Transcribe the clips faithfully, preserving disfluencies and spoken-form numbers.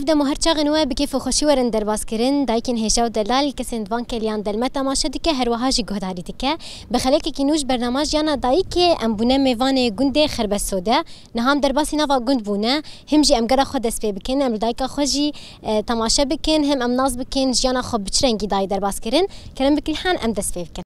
Dema her çaxên we bi kêf û xweşî werin derbas kirin, dayikên hêja û delal kesên di van keliyan de li me temaşe dike, her wiha jî guhdarî dike. Bi xelekekî nû ji bernama Jiyana Dayikê em bûne mêvanê gundê Xerbesode. Niha em derbasî nava gund bûne, him jî em gera xwe dest pê bikin, em li dayika xwe jî, e, temaşe bikin, him em nas bikin jiyana xwe bi çi rengî dayî derbas kirin. Kerem bikilhan em dest pê bikin.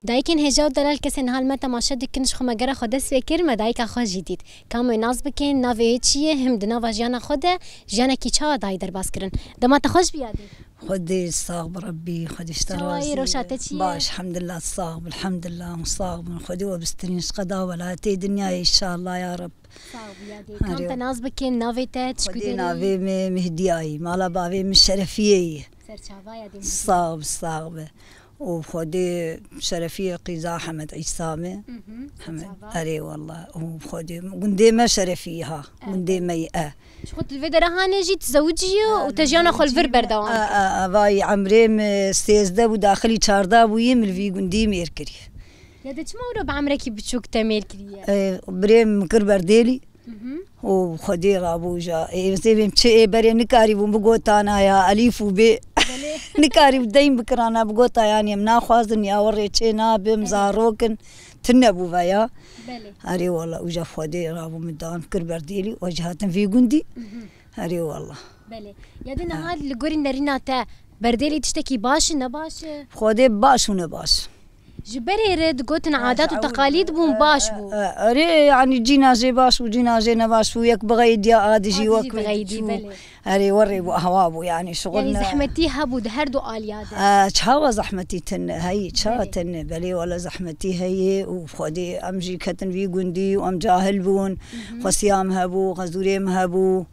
Dayikên hêja û delal kesên niha li me temaşe dikin, ji xwe me gera xwe dest pê kir, me dayika xwe jî dît. Ka em wê nas bikin, navê wê çi ye, him di nava jiyana xwe de jiyanekî çawa dayî derbas kirin. Dema te xweş bî yadê. Xwedê sax bi Rebbî, Xwedê ji te Çawa yî, razî roşa be. Te çi ye? Baş, elhamdulillah, sax bi, elhamdulillah, hûn sax bin. Xwedê we bistirîn ji qeda welatê dinyayê, inşallah ya Reb. Sax bi yadê. Erê. Kam te nas bikin, navê te, çi Xwedê kudê navê min Mihdiya yî, mala bavê min Şerefiyê yî. Serçava yadê Mihdiya. Sax bi, sax bi. Û Xwedê Şerefiyê qîza Hemed Îsa me. Mhm, Hemed, serçava. Erê wallah. Û Xwedê gundê me Şerefiyê ha. Evet. Gundê me yî e. Ji xwe tu li vê dera hanê jî tizewiciyî û te jiyana xwe li vir berdewam kir? A, a, a, vay, emrê min sêzdeh bû, daxilî çardeh bûyî, min li vî gundî mêr kiriye. Ya de çima wilo bi emrekî biçûk te mêr kiriye? E, birê min kir berdêlî. Mhm. Û Xwedê rabû ja. Ê, zêvêm çi ê berê nikarîbûn bigotana ya elîf û bê. Belê. Nikarîbû deyn bikirana bigota, yanî em naxwazin ya werê çê nabim, Evet. Zarok in. Tune bû veya. Belê. Erê wala, uca Xwedê rabû min dan kir berdêlî, û jî hatin vî gundî. Mhm. Erê wala. Belê. Ya de niha li gorî nerîna te berdêlî tiştekî baş e, ne baş e? Xwedê baş û ne baş. Ji berê re digotin Ha, adat û ji ewil teqalîd re. bûn, E, baş e, bû. e, erê, yanî cîna jê baş bû, cîna jê ne baş bû, yek bixeydiya, a dijî Adijî wek bixeydî, çû. Belê. Erê, werê bû, hewa bû, yanî şixul Yanî ne. Zehmetî hebû di her du aliya de. E, çawa zehmetî tune, heyî, çawa Belê. tune, belê wala zehmetî heye û Xwedê em jî ketin vî gundî û em cahil bûn. Mhm. Xwesiya min hebû, xezûrê min hebû.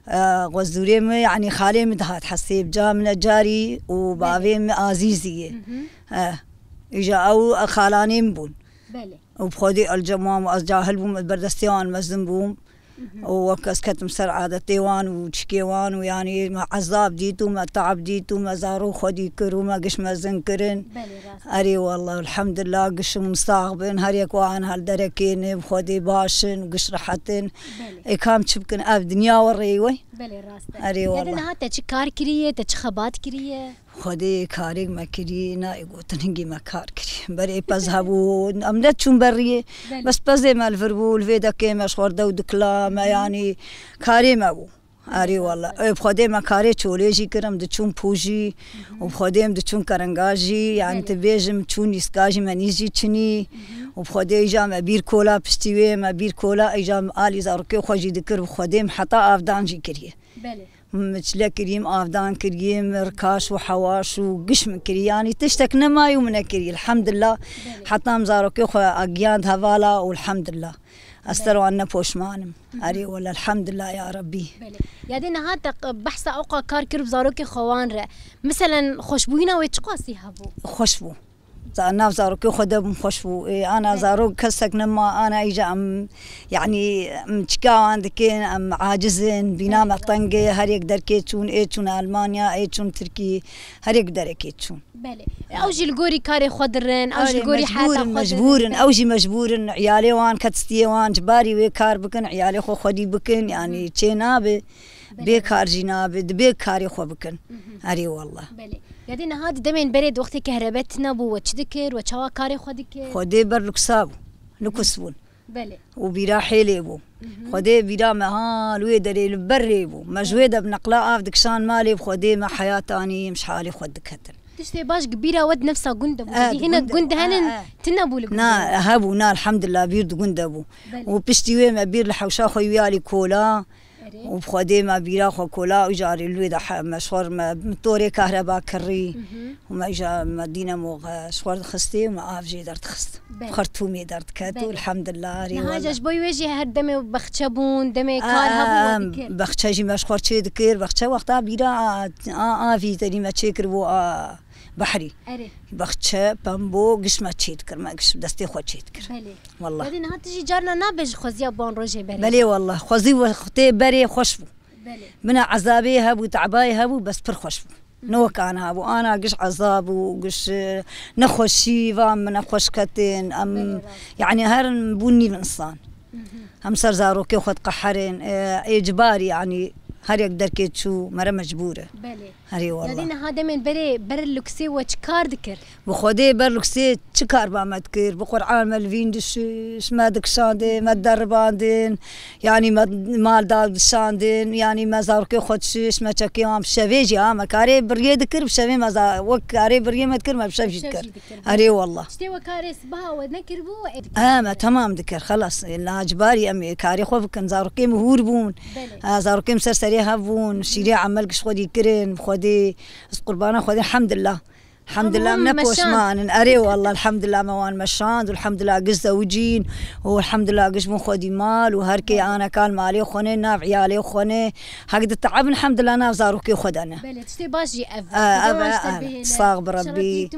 E, xwezûrê min, yanî xalê min dihat hesê, bi ca min e carî û Belê. bavê min Azîzî ye. Mhm. E, îja ew xalanê min bûn. Belê. Û bi Xwedê elcem wan bû, ez cahil bûm, ez berdestê wan mezin bûm. Mhm. Û wek ez ketim ser adetê wan û çikê wan û yanî me ezab dît û me teab dît û me zarok xwedî kir û me giş mezin kirin. Belê, rast e. Erê wallah, elhamdulillah, giş hûn sax bin, her yek wan hal derekê ne, bi Xwedê baş in, giş rehet in. Belê. Ê kam çi bikin, ev dinya werê wê. Belê, rast e. Erê Ya de wallah. niha te çi kar kiriye, te çi xebat kiriye? Xwedê karêk me kirî, nayê gotin hingî me kar kirî. Berê pez hebû, em neçûn beriyê. Belê. Bes pezê me li vir bû, li vê dekê me ji xwerde û dikla me, Hı hı. yanî karê me bû. Erê Belê, wala. rast e. Ê, bi Xwedê me karê çolê jî kir, em diçûn pû jî, Hı hı. û bi Xwedê em diçûn kerenga jî, yanî Belê. tu bêjim çûn nîska jî me nîz jî çinî, Hı hı. û bi Xwedê îja me bîr kola piştî wê, me bîr kola îja me alî zarokê xwe jî dikir, bi Xwedê em heta avdan jî kiriye. Belê. Min çile kirîm, avdan kirîm, rikaş û hewaş û giş min kirî. Yanî tiştek nemayî û min nekirî. Elhamdulillah. Belê. Heta em zarokê xwe agiyand hevala û elhamdulillah. Ez Belê. ser wan ne poşman im. Hı hı. Erê wele elhamdulillah ya Rebbî. Belê. Ya dê niha te q-, behsa oqa kar kir bi zarokê xwe wan re. Miselen xweşbûyîna wê çiqasî hebû? Xweş bû. Za-, nav zarokê xwe de bûm xweş bû. Ê, ana Belê. zarok kesek nema, ana îca em, yanî, em çika wan dikin, em aciz in, bîna me Belê. teng e, her yek derkê çûn, ê çûn Almanya, ê çûn Tirkî, her yek derekê çûn. Belê. Ew jî li gorî karê xwe dirin, ew jî li Erê, gorî mecbûr heyata in, xwe mecbûr in, dirin. ew jî mecbûr in, iyalê wan, ketistiyê wan, ji barî wê kar bikin, iyalê xwe xwedî bikin, yanî Hı. çê nabe. Belê. Bê kar jî nabe, dibê karê xwe bikin. Mhm. Erê wallah. Belê. Ya dê niha di demên berê di wextê kehrebe tine bû, we çi dikir, we çawa karê xwe dikir? Xwedê ber luksa bû. Lukus bûn. Belê. Û bîra hêlê bû. Mhm. Xwedê bîra me ha li wê derê li ber rê bû. Me ji Belê. wê de bi neqla av dikişan malê bi Xwedê me heyat anî em ji halê xwe diketin. Tiştê baş gi bîra we di nefsa gund de bû. E, Dî di hinek gund de gund bû. henin E, e. tine bû li gund Na, de. hebû, na, elhamdulillah, bîr di gund de bû. Belê. Û piştî wê me bîr li hewşa xwe wî alî kola. Erê. Û bi Xwedê me bîra xwe kola û carê li wê de he-, me ji xwe re me motorê kahreba kirî. Mhm. Û me îja me dînemo, e, ji xwe re dixistê û me av jê derdixist. Belê. Xertûmê derdiket û Belê. Elhamdulillah, arê Niha wele. Ji bo wê jî her demê bexçe bûn, demê A, kar hebû, a, we dikir. Bexçe jî me ji xwe re çê dikir. Bexçe wexta bîra a, a, avî tenî me çê kiribû a behrî. Erê. Bexçe, pembo, giş me çê dikir. Me giş bi destê xwe çê dikir. Belê. Wallah. Yadî niha tu jî carna nabe ji xweziya ban rojê berê. Belê wallah. Xwezî wextê berê xweş bû. Belê. Bina ezabê hebû, tebayê hebû, bes pir xweş bû. Ne wek ana bû. Ana giş ezab û giş, e, nexweşî, van min nexweş ketin. Em, Belê, rast. Yani her bûn nîv insan. Mhm. Hem ser zarokê xwe diqeherin. E, ê cibarî yani her yek derkê çû, mere mecbûr e. Belê. Herê wallah. Yadî niha demên berê ber luksê we çi kar dikir? Bi Xwedê ber luksê çi kar ba me dikir? Bi Qur'an me li vîn dişiş, me dikişandin, me deribandin. Yani me mal da dişandin. Yani me zarokê xwe dişiş, me çekê wan bi şevê jî ha. Me karê biriyê dikir, bi şevê me za-, wek karê biriyê me dikir, me bi şev jî Şev dikir. Jî dikir. Herê wallah. Tiştê we karê sibaha we nekiribû, we ê dikir. He, me temam dikir, xelas. Ê, la cibarî em ê karê xwe bikin. Zarokê min hûr bûn. Belê. Ha, zarokê min ser serê hev bûn. Şîrê emel giş xwe dî kirin. Xwedê, ez qurbana Xwedê, elhamdulillah. Elhamdulillah, em ne poşman in. Erê wallah, elhamdulillah, me wan meşand. Û elhamdulillah, giş zewicîn. Û elhamdulillah, giş bûn xwedî mal. Û her kê ana kal malê xwe ne, nav iyalê xwe ne. Hek di teab in, elhamdulillah, nav zarokê xwe de ne. Belê, tiştê baş jî ev. Ev, ev, sax bi Rebbî.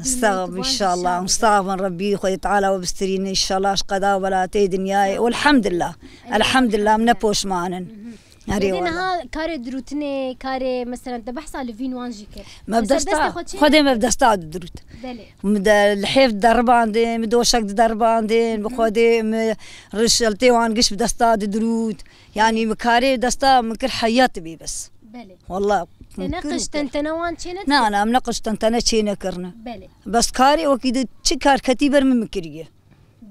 Sax bi, inşallah. Sax bin Rebbî, Xwedê Teala we bistirîne, inşallah, ji qeda û belatê dinyayê. Û elhamdulillah. Elhamdulillah, em ne poşman in. Erê wallah. Niha karê dirûtinê, karê, mesela, te behsa livîn wan jî kir. Me bi desta, Xwedê me bi desta didirût. Belê. Min de lihêv dideribandin, min doşek dideribandin, bi Xwedê min rişeltê wan giş bi desta didirût. Yani min karê desta min kir heyat bê bes. Belê. Wallah. Te neqiş tentene wan çê nekir? Na, na, min neqiş tentene çê nekirine. Belê. Bes karê wekî di çi kar ketî ber min, min kiriye.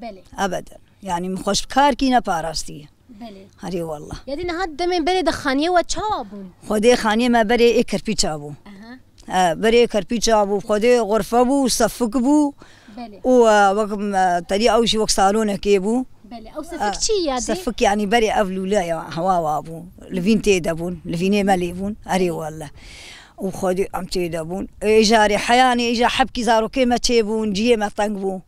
Belê. Ebeden. Yani min xweş bi karkî neparastiye. Belê. Herê wallah. Yadî niha demên berê de xaniyê we çawa bûn? Xwedê xaniyê me berê ê kerpîça bû. Aha. E, berê kerpîça bû, xwedê xurfe bû, sefik bû. Belê. Û, e, wek, e, terî ew jî wek salonekê bû. Belê. Ew sefik çi yadê? Sefik yani berê ev lûle ya, hewa wa bû. Livîn tê de bûn, livînê me lê bûn. Erê wallah. Û xwedê em tê de bûn. Ê, îjarê heyanê, îja hebkî zarokê me çê bûn, ciyê me teng bû.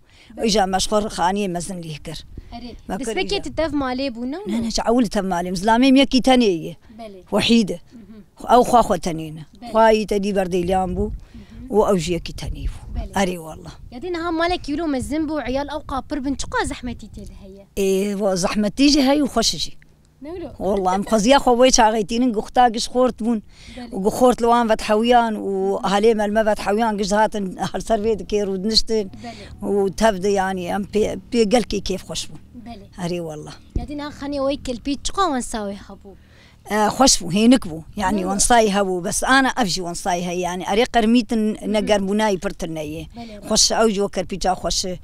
Îja me ji xwe re xaniyê mezin lê kir. Erê, destpêkê tu tev malê bû, ne? Ne, ne, ji ewil tev malê. Zilamê min yekî tenê ye. Belê. Wehîd e. Mhm. Ew xwe xwe tenê ne. Belê. Xwayî te dî berdêliyan bû. Mhm. Û ew jî yekî tenê bû. Belê. Erê wallah. Yadî niha malekî wilo mezin bû, iyal ewqa pir bin, çiqa zehmetî tê de heye? Ê, wa zehmetî jî heye û xweş jî. Ne wilo? Wallah, em xweziya xwe wê çaxê tînin, guxta giş xort bûn. Belê. Û guxort li wan vedihewiyan û ahalê me li me vedihewiyan, giş dihatin her ser vê dikê rûdiniştin. Belê. Û tev de, yani, em pê, pê gelkî kêfxweş bûn. Belê. Erê wallah. Yadî niha xaniyê wê kelpî çiqa wensayê hebû? E, xweş bû, hênik bû. Yani, wensayî hebû, bes ana ev jî wensayî heye. Yani, erê qermîtin, ne germbûnayî pir tune ye. Belê. Xweş, ew jî wek kerpîça xweş e.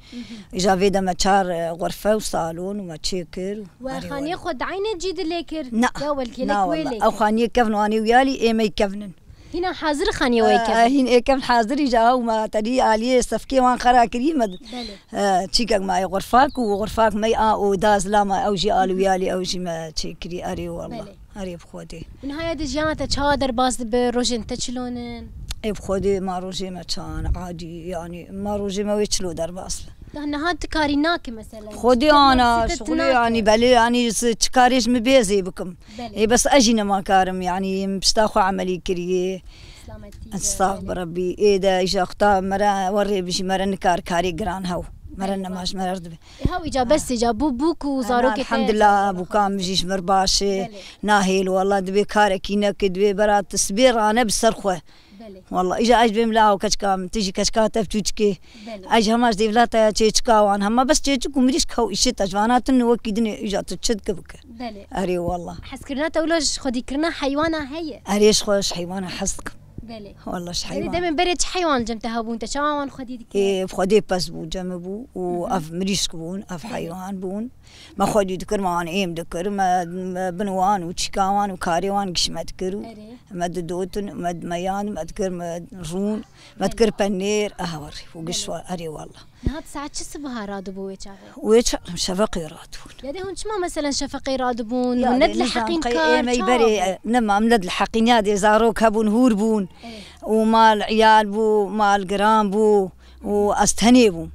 Îja vê de me çar, e, xurfe û salon û me çê kir û We xaniyê xwe di eynê cî de lê kir? Na, ya welkêlek na, wê lê kir? Ew xaniyê kevn wanê wiyalî ê me kevnin. Hîna hazir xaniyê wê kevn? E, hîn ê kevn hazir, îja ew me tenî aliyê sefkê wan xera kirî me. Belê. E, çîkek me ê xurfak û xurfak me a oda zilama ew jî al wiyalî ew jî me çê kirî, erê wallah. Belê. Erê bi Xwedê. Niha ya di jiyana te çawa derbas dibe, rojên te çilonin? Ê bi Xwedê ma rojê me çan, adî, yani ma rojê me wê çilo derbas be. Da niha tu karî nake mesela? Xwedê ana, şixulê yani, belê yani, çi karê ji min bê ez ê bikim. Belê. Ê bes ez jî nema karim yani, pişta xwe emelî kiriye. Selametî be, Estağfir belê. Rebbî. Ê de îja xta mere werê bijî, mere nikar karê giran hew. Mere Eyvah. Nema ji mere dibe. E, hew îca bes îca bû, bûk û zarokê te. Elhamdulillah, bûka min jî ji mir baş e. Belê. Nahêl, wallah, divê karekî neke, divê bera tu sibê rane bi ser xwe. Belê. Wallah, îja ez bêm la hew keçika min, tu jî keçika te çûçikê. Belê. Ez hema ji dêvla te ya çêçika wan, hema bes çêçik û mirîşk hew îşê te ji vana tune wekî dinê, îja tu çi dike bike. Belê. Erê wallah. Hezkirina te wilo ji xwedîkirina heywana heye? Erê ji xwe ji heywana hez dikim. Belê. Wallah, ji heywan. Demên berê çi heywan cem te hebûn, te çawa wan xwedî dikir? Ê, xwedê pez bû, cem bû û Hı hı. ev mirîşk bûn, ev Belê. heywan bûn. Me xwedî dikir, me wan êm dikir, me, me bin wan û çîka wan û karê wan giş me dikir û Erê. me didotin, me, me yan, me dikir, me rûn, me Belê. dikir penêr, aha werî û giş Belê. wa-, erê wallah. Niha saet çi sibiha radibû wê çaxê? Wê çaxê şefeqê radibûn. Ya dê hûn çima meselen şefeqê radibûn? Ya Hûn ne dê nizam dilheqîn qey kar, êmey çawa berê, bû? E, nema, em ne dilheqîn, ya dê zarok hebûn, hûr bûn. Evet. Û mal iyal bû, mal giran bû. Û ez tenê bûm.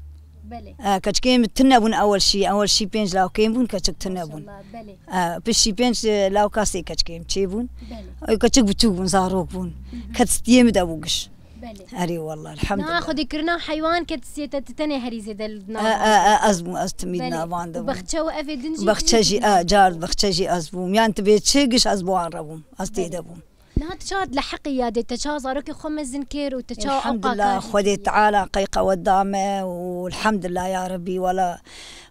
Belê. E, keçikê min tune bûn ewel şî, ewel şî pênc lawkên bûn, keçik tune bûn. Maşallah, belê. E, piştî pênc, e, lawka sê keçikê min çê bûn. Belê. E, keçik biçûk bûn, zarok bûn. Hı hı. Ketistiyê min de bû giş. Belê. Erê wallah, elhamdulillah. Niha xwedîkirina heywan ketistiyete, tu tenê herî zêde li nav E, e, e, ez bûm, ez timî di navan de bûm. Belê. Û bexçe û evê din jî Bexçe jî, e, car bexçe jî ez bûm. Yan tu bê çi giş ez bi wan re bûm. Ez tê de bûm. Niha tu çawa dileheqî ya dê, te çawa zarokê xwe mezin kir û te çawa ew Elhamdulillah, qakar Xwedê Teala qey qewet da me û elhamdulillah ya Rebbî, wela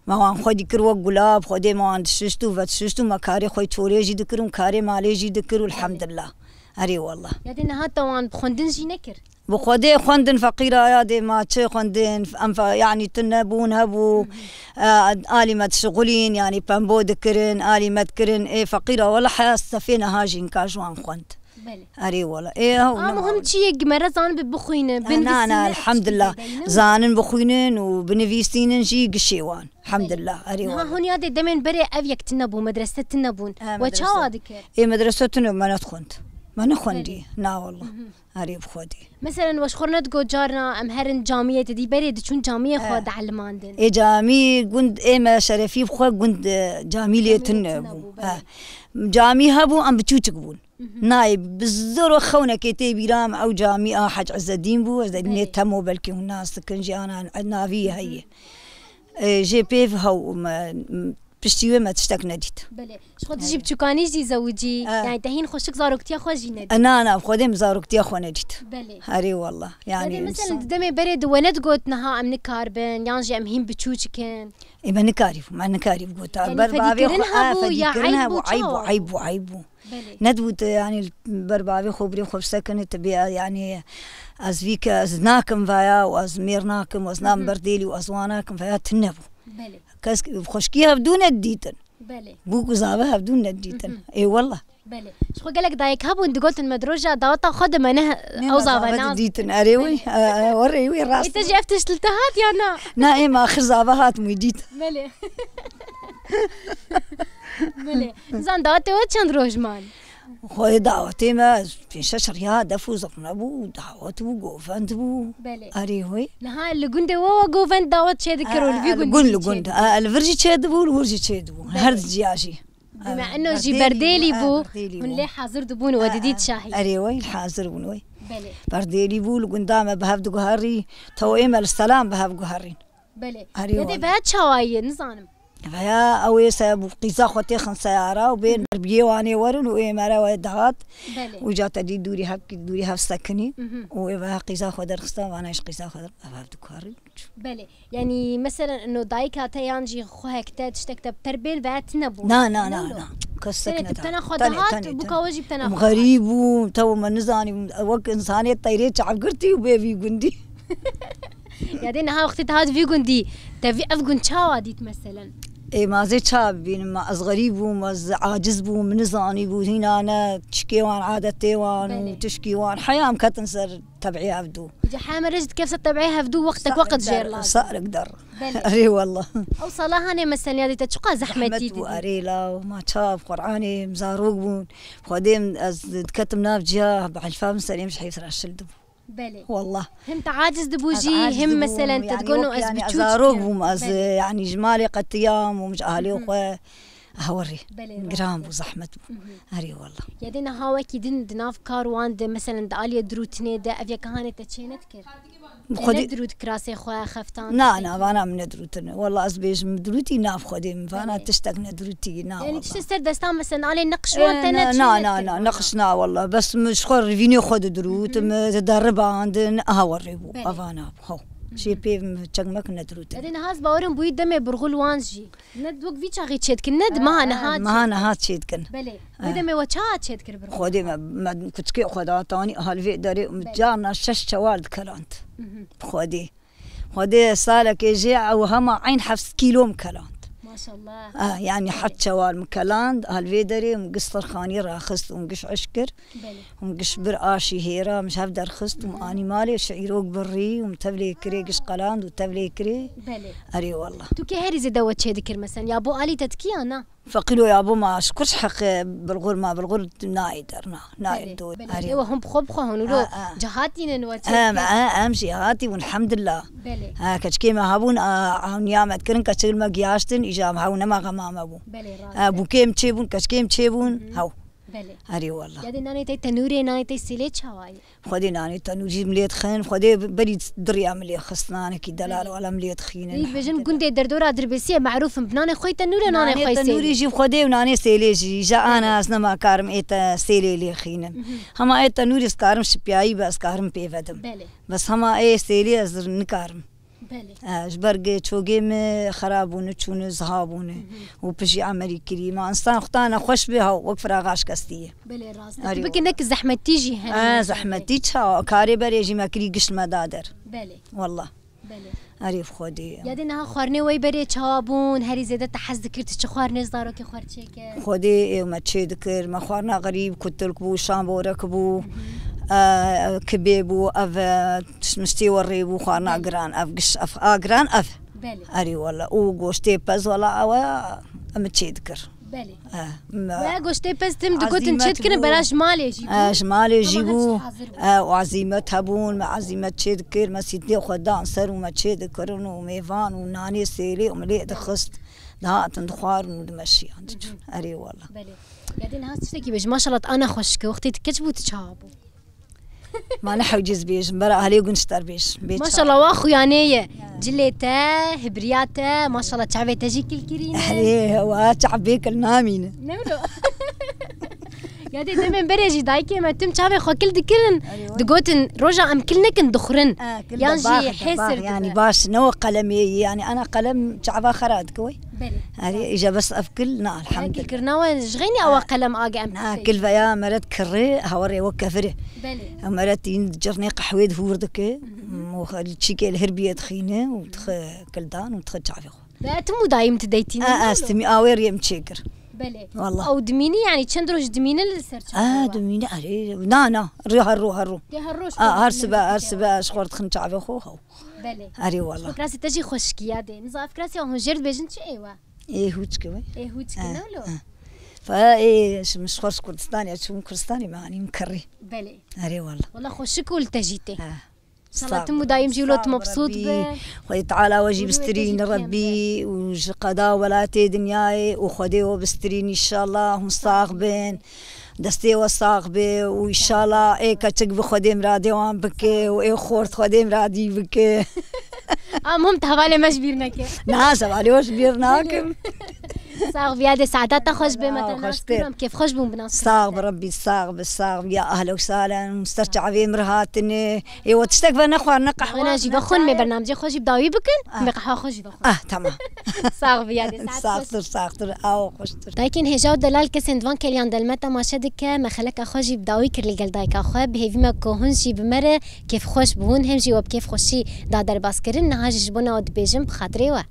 me wan xwedî kir wek gulab, Xwedê me wan dişişt û vedişişt û me karê xwe çolê jî dikir û karê malê jî dikir û elhamdulillah. Erê wallah. Ya dê niha te wan bi xwendin jî nekir? Bi Xwedê xwendin feqîra ya dê ma çi xwendin, em fe-, yanî tune bûn hebû, e, alî me dişixulîn, yanî pembo dikirin, alî me dikirin, ê feqîra wela heya sefê niha jî nika ji wan xwend. Belê. Erê wela. Ê, ew A, nema muhim wela. Çi ye, me re zanin bi bixwînin, E, na, na, binivîsînin, elhamdulillah. Zanin bixwînin û binivîsînin jî gişê wan. Elhamdulillah. Erê wela. Niha hûn ya dê demên berê ev yek tune bû, medrese tune bûn. E, We medrese. Çawa dikir? Ê, medrese tune me nedixwend. Me nexwendî. Belê. Na wela. Erê bi Xwedê. Meselen we ji xwe re nedigot carna em herin camiyê, te dî berê diçûn camiyê xwe E. Dihelimandin. Ê camî gund ê me şerefî bi xwe gund, e, camî lê tune bû. Belê. He. Camî hebû, em biçûçik bûn. Nayê, bi zor we xewnekê tê bîra me ew camî a Hec Izzeddîn bû, Izzeddînê Belê. Temo belkî hûn nas dikin jî ana navî heye. E, jê pêv hew me, m-, piştî wê me tiştek nedît. Belê. Ji xwe tu jî Erê. Bi çûkanî jî zewicî, E. Yanî te hîn xweşik zaroktiya xwe jî nedît. E, na, na, Xwedê min zaroktiya xwe nedît. Belê. Erê wallah. Yanî Yanî mesela insan di demê berê di we nedigot niha em nikarbin, yan jî em hîn biçûçik in. Ê, me nikarî, me nikarî gota. Yanî Ber bavê fedîkirin xwe, a, hebû ya fedîkirin eyb hebû, bû, eyb bû, çawa bû? Eyb bû, eyb bû. Belê. Nedibû te, yanî ber bavê xwe birê xwe bisekine te bê, yanî ez vî ke ez nakim vaya û ez mêr nakim û ez nam Hı hı. Berdêlî û ez wan nakim vaya tune bû. Belê. Kes xweşkî hevdû nedîtin. Belê. Bûk û zave hevdû nedîtin. Hı hı. Ê wallah. Belê. Ji xwe gelek dayik hebûn digotin me di roja daweta xwe de me ne Nê ew me zave zave nas. Didîtin. Erê wî, Belê. E, e, werê wî rast. Ê te jî ev tişt li te hat ya na? Na, ê me axir zave hat wî dît. Belê. Belê. Nizan dawetê we çend roj man? Xwedê dawetê me pênc şeş riya def û zurna bû, dawet bû, govend bû. Belê. Erê wî. Niha li gundê we we govend dawet çê dikir û li vî gundî jî çê dibû? E, e, li gund, li gund, li gund. E, li vir jî çê dibû, li wir jî çê dibû. Belê. Her diya jî. Bi me eno jî Berdêlî bû, Berdêlî bû, e, Berdêlî hûn bû. Lê hazir dibûn û we didît şahî. Erê, wey, hazir bûn, wey. Belê. Berdêlî bû, li gunda me bi hev diguherî, tew ê me li selam bi hev guherîn. Belê. Erê, wele. Veya çawa ye, nizanim. Veya ew ê se bû qîza xwe têxin seyara û bên Hı hı. Ber biyê wanê werin û ê me re we dihat. Belê. Û ca te dî dûrî hev, dûrî hev sekinî. Hı hı. Û ê veya qîza xwe derxistan, vana ji qîza xwe der, ev hev diguherîn. Belê. Yanî, meselen, ino dayika te yan jî xwehek te, tiştek te bi te re bên veya tune bû. Na, na, na, na. Kes sek neda. Tenê tu bi tena xwe dihat, bûka we jî bi tena xwe dihat. Em xerîb bû, tew me nizanî, wek insanê teyrê çavgirtî û bê vî gundî. Ya dê niha wextê te hat vî gundî, te vî ev gund çawa dît, meselen? Ê, ma ez ê ça bibînim, ma ez xerîb bûm, ez aciz bûm, min nizanî bû, hîna ne, tişkê wan, adetê wan û Belê. Tişkî wan, heya em ketin ser tebî hevdû. Îca heme re jî dikevse tebî hevdû wextek wext jêr lazim. Sarek der. Belê. Erê wallah. Ew sala hanê meselen ya dê te çiqa zehmetî didî? Zehmet bû, erê la, ma çav, Qur'anê, em zarok bûn. Xwedê em, ez diketim nav ciya, bi hilfa min serê min ji heyf re şil dibû. Belê. Wallah. Him te aciz dibû jî, him meselen te digono ez jê biçûçik im. Zarok bûm, ez, Belê. Yanî ji malê qetiyam û ji ahlê xwe. Aha werê. Belê, rast e. Giran bû, zehmet bû. Erê wallah. Ya dê niha wekî din di nav kar wan de, meselen di aliyê dirûtinê de ev yeka hanê te çê nedikir? Xwedî. Te nedirût kirasê xwe, xeftan, tiştekî? Na, na, vana min nedirûtin. Wallah ez bêjim dirûtî nav Xwedê min. Vana tiştek nedirûtî, na wallah. Yanî tiştê ser destan, meselen alê neqiş wan te ne çê nedikir? Na, na, na, neqiş na wallah. Bes min ji xwe rivînê xwe didirût, min dideribandin, aha werê bû. Belê. Evana bû. Xew. Jê pê min çekmek nedirûtin. Ya dê niha ez bawerim bûyî demê birxul wan jî. Ne wek vî çaxî çêdikin, ne di meha niha çêdikin. Meha niha çêdikin. Belê. Wê demê we çawa çêdikir bir? Xwedê me, me kuçikê xwe da tanî, aha li vê derê û min carna şeş çewal dikeland. Xwedê. Xwedê salekê jê ew hema eyn heft kîlo min keland. Maşallah. Ah, yani Belê. Her çewar min keland, hal vê derê min giş serxanî raxist û min giş eş kir. Belê. Min giş bir aşî hêra, min ji hev derxist û min anî malê şîrok birî û min tevlê kirê giş qeland û tevlê kirê. Belê. Erê wallah. Tu kê herî zêde we çê dikir mesela? Ya bo alî te dikî ya na? Feqîro ya bo ma şikir ji heqê bilxur ma bilxur nayê der na. Nayê Belê, do. Belê. Erê. Ewa hûn bi xwe bi xwe hûn û Ha, ha. Cihatînin we çê Em, dikir. e, em jî hatî bûn, elhamdulillah. Belê. Ha, keçikê me hebûn, a, a, niyamet kirin, keçik me giyaştin, îja em hew nema xema me bû. Belê, rast Ha, e. Bûkê em çê bûn, keçikê em çê bûn, Hı hı. Hew. Belê. Erê wallah. Yadê nanê te tenûrê, nanê te sêlê çawa ye? Xwedê nanê tenûrî em lê dixin, Xwedê berî diriya em lê xist, nanekî delal Belê. Wala em lê dixînin. Dibêjin gundê derdora Dirbêsiyê merûf in, bi nanê xwe tenûrê, nanê Nanê xwe tenûrî sêlê. Jî Xwedê û nanê sêlê jî, îja Belê. Ana ez nema karim ê te sêlê lê xînim. Mhm. Hema ê tenûrî ez karim şipiyayî be, ez karim pê vedim. Belê. Bes hema ê sêlê ez nikarim. Belê. E, ji ber ge-, çogê me xerab bûne, çûne, ziha bûne. Mhm. Û pijî emelî kirî. Ma instan xwe ta nexweş be, ha, wek firaxa şikestî ye. Belê, rast e. Erê Tu bike wallah. Nek zehmetî jî hene. E, zehmetî ça, karê berê jî me kirî giş me da der. Belê. Wallah. Belê. Erê bi Xwedê. Ya dê niha xwarinê wey berê çawa bûn, herî zêde te hez dikir, tu çi xwarinê zarokê xwe çêke? Xwedê ê me çê dikir, me xwarina xerîb, kutilk bû, şamborek bû, Mhm. e, kibê bû, ev, e, tişt miştê werê bû, xwarina Belê. Giran, ev giş, ev a giran, ev. Belê. Erê wala, û goştê pez wala, ew e, em çê dikir. Belê. E, me We goştê pez tim digotin çê dikirin, bera ji malê jî bû. E, ji malê jî bû. Hema her tişt hazir bû. E, û ezîmet hebûn, me ezîmet çê dikir, me sîtiyê xwe dan ser û me çê dikirin û mêvan û nanê sêlê û me lê dixist. Dihatin dixwarin û dimeşiyan diçûn. Mhm. Erê wala. Belê. Ya dê niha tiştekî bêjim. Maşallah te ana xweşik e. Wextê tu keç bû tu çawa bû? Ma ne hewciz bêjim, bera ahlê gun ji te bêjim. Bê Maşallah, çawa. Wa xuyanê ye. Cilê te, hibriya te, maşallah çavê te jî kilkirî ne. Erê, wa çav bê kil namîne. Ne wilo? Ya dê demên berê jî dayikê me tim çavê xwe kil dikirin. Erê, wa. Digotin, roja em kil nekin, dixurin. E, kil Yan de jî bax, hêsir bax, dibe. Yani baş, ne o qelemê, yani ana qelem çava xera dike wey. Belê. Erê, îja bes ev kil, na, Ya elhamdülillah. Kilkirina we ji xeynî ewa qelem age em Na, kil veya meret kirê, hawerê wek kefirê. Belê. Meret in cirnê qehwê dihûr dike, Mhm. û xel çîkê li hirbiyê dixîne û dixe kildan û dixe çavê xwe. Ve tim û dayim tu deytîne, A, ne ez lo? Timî awê rêm çêkir. Belê. Wallah. Ew dimînî, yani çend roj dimîne li ser çavê A, we? Dimîne, erê, na, na, rê her ro, her ro. Tê her roj A, xwe her dimîne sibe, her dike. Sibe, ez xwe dixin çavê xwe, haw. Belê. Erê, wallah. Fikrasê te jî xweşikî ya dê. Niza fikrasê hûn jêr dibêjin çi ê we? Ê hûçke we. Ê hûçke, E, ne lo? E. Fa, ê, ji min xweş Kurdistan ya, çûm Kurdistanê me anîm kirrî. Belê. Erê, wallah. Wallah xweşik û li te jî tê. E. Sağ İnşallah tim ol, û daim jî wilo sağ tu ol mebsût Rabbî. Be. Xwedê Teala we jî Û wê te jî bistîrîne kêm Rabbî be. Û ji qeda welatê dinyayê û Xwedê we bistîrîn inşallah. Hûn sax bin. Destê we sax be û inşallah ê keçik bi Xwedê miradê wan bike û ê xort Xwedê miradî bike. Am hûn te hevalê me ji bîr neke. Na, hevalê we ji bîr nakim. Sax bî, ya dê saeta te xweş be, me te nas kirin, em kêfxweş bûn bi nas kirin. Sax bi Rabbî, sax bi, sax bi. Ya ehlen û sehlen, ser çavê min re hatine. Ê, we tiştek ve nexwar, ne qehwe, Wana jî ne vexwin, me çay. Bernamecê xwe jî bi dawî bikin, Ah. Me qehwa xwe jî vexwin. Ah, tamam. Sax bî, ya dê, saet xweş. Saxtir, saxtir, aw xweştir. Dayikên hêja û delal kesên di van keliyan de li me temaşe dike, me xeleka xwe jî bi dawî kir li gel dayika xwe. Bi hêvî me ku hûn jî bi me re kêfxweş bûn, hem jî we bi kêfxweşî da derbas kirin. Niha jî ji bona we dibêjim bi xatirê we.